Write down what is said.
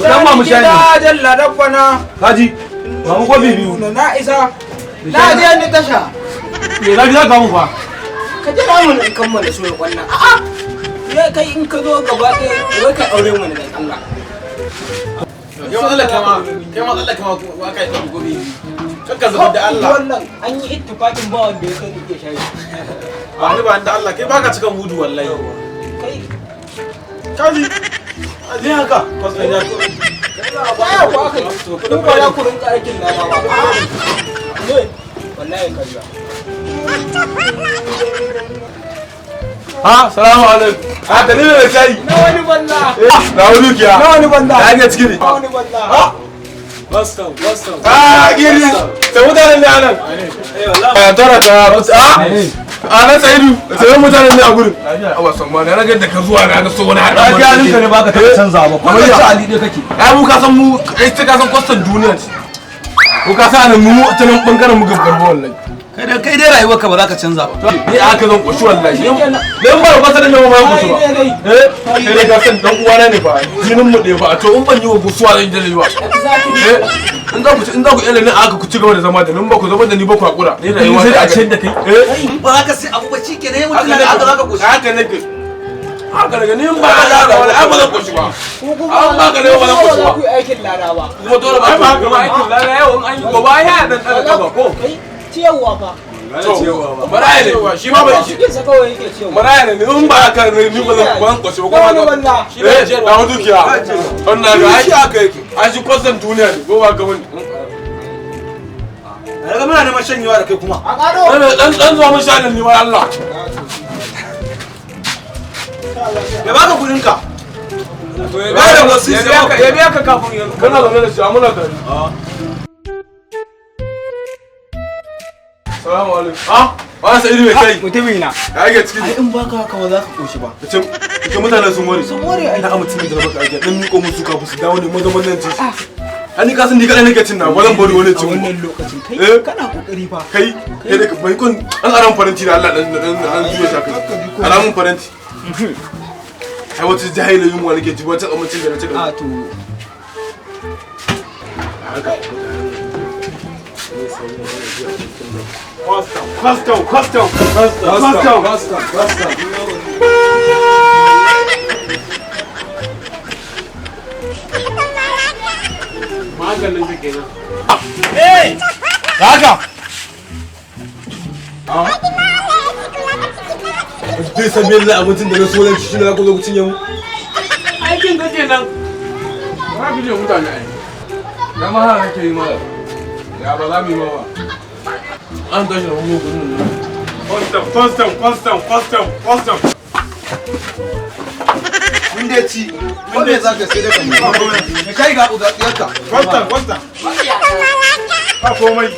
Dan ba mu shayi. Jalla rabbana. Haji, ba mu kofi biyu. Na isa. Na je ni tasha. Me zafi za ka mu fa? Ka jira mu in kammala soya wannan. A'a. Ya kai in ka zo gaba ɗaya wai ka aure mu dan Allah. Kai matsalar kama, kai matsalar kama wa kai ɗan gobe. Kakka zubar da Allah. Wannan an yi ittifaqin ba wanda ya kai ke shayi. Ba ni ba da Allah, kai baka cika mudu wallahi. Kai Kaji. Ne haka? Kwastan ya. baya ku aka yi. Ku ba za ku rinka aikin lada ba. Ne wallahi kariya. Ha, salamu alaikum. Ha, dalilin da shayi. Na wani banza. Na wani dukiya. Na wani banza. Ya ake ciki ne. Na wani banza. Kwastan, kwastan. Ah, giri. Sai mutanen ne anan. Eh, tara ta. Ah, a nan Sa'idu, sai mutanen ne a gurin. Awa samma na ga da ka zuwa na ga so wani hada. Lafiya halinka ne baka taɓa canzawa ba. Kuma Kamar ci ya? Ali ɗaya kake. Ai mu ka san mu, ai ka san kwastan duniya ce. Ko ka san mu ta nan bangaren mu gabgarba wallahi. Kai dai rayuwarka ba za ka canza ba. Ni a haka zan koshi wallahi. Dan ba ba sanin ba ma koshi ba. Eh, kai dai ka san dan uwana ne fa. Jinin mu ɗaya fa. To in ban yi wa gusuwa zan yi wa. Eh, in za ku ci in za ku iya ni aka ku ci gaba da zama da ni, in ba ku zama da ni ba ku hakura. Ni rayuwa Sai da a ciyar da kai. Eh, Ba za ka sai abu ba shi kenan mutum da haka za ka koshi. haka nake. Haka nake ni in ba ka da wani ai ba zan koshi ba. Ku kuma An baka ne ba zan koshi ba. ku yi aikin lada ba. Kuma dole ba Ai ba haka ba aikin lada yau in an yi gobe ai ya dan ɗaga kafa ko. Kai ciyarwa fa. To, maraya ne shi ma ba shi. Cikin sa kawai yake ciyarwa. Maraya ne in ba haka ne ni ba zan ban koshi ba. Na wani banza. Shi ne na wani dukiya. Wannan ga ai haka yake. An shi kwastan duniya ne ko ba ka bane. Daga muna neman shanyewa da kai kuma. A ƙaro. Dan dan zuwa mun sha ni ma Allah. Ya baka kuɗin ka. Ba da wasu ya biya ka kafin ya Kana zaune da shi a muna tare. Salamu alaikum. Ah, wani Sa'idu mai kai. Mutumi na. Ya ake ciki ne. In baka haka ba za ka koshi ba. Kace kace mutanen sun ware. Sun ware ai. Na amince da baka aiki. Dan miko musu kafin su dawo ne maza mazan ci. Ani ka san ni kadai nake cin na ba zan bari wani A cin. wannan lokacin kai Eh? kana kokari fa. Kai kai da bai kun an aran faranti da Allah dan dan dan juya shaka. Alamun faranti. Ai wata jahila yunwa nake ji wata amincin da na cika. A to Custom, custom, custom, Kwastan, kwastan. Maganin ka kenan. Haka. Dai san me abincin da na so zan ci shine za ku zo ku cinye mu. Aikin ka kenan. Ba ku je mutane ai. Ya ma hana nake yi mala. Ya ba za mu yi ma ba. An tashi da mu gudun nan. Custom, custom, custom, custom, custom. Mun dai ci. Ko me za ka sai da ka nema. Ka kai ga ugatsiyarka. Custom, custom. Ba komai.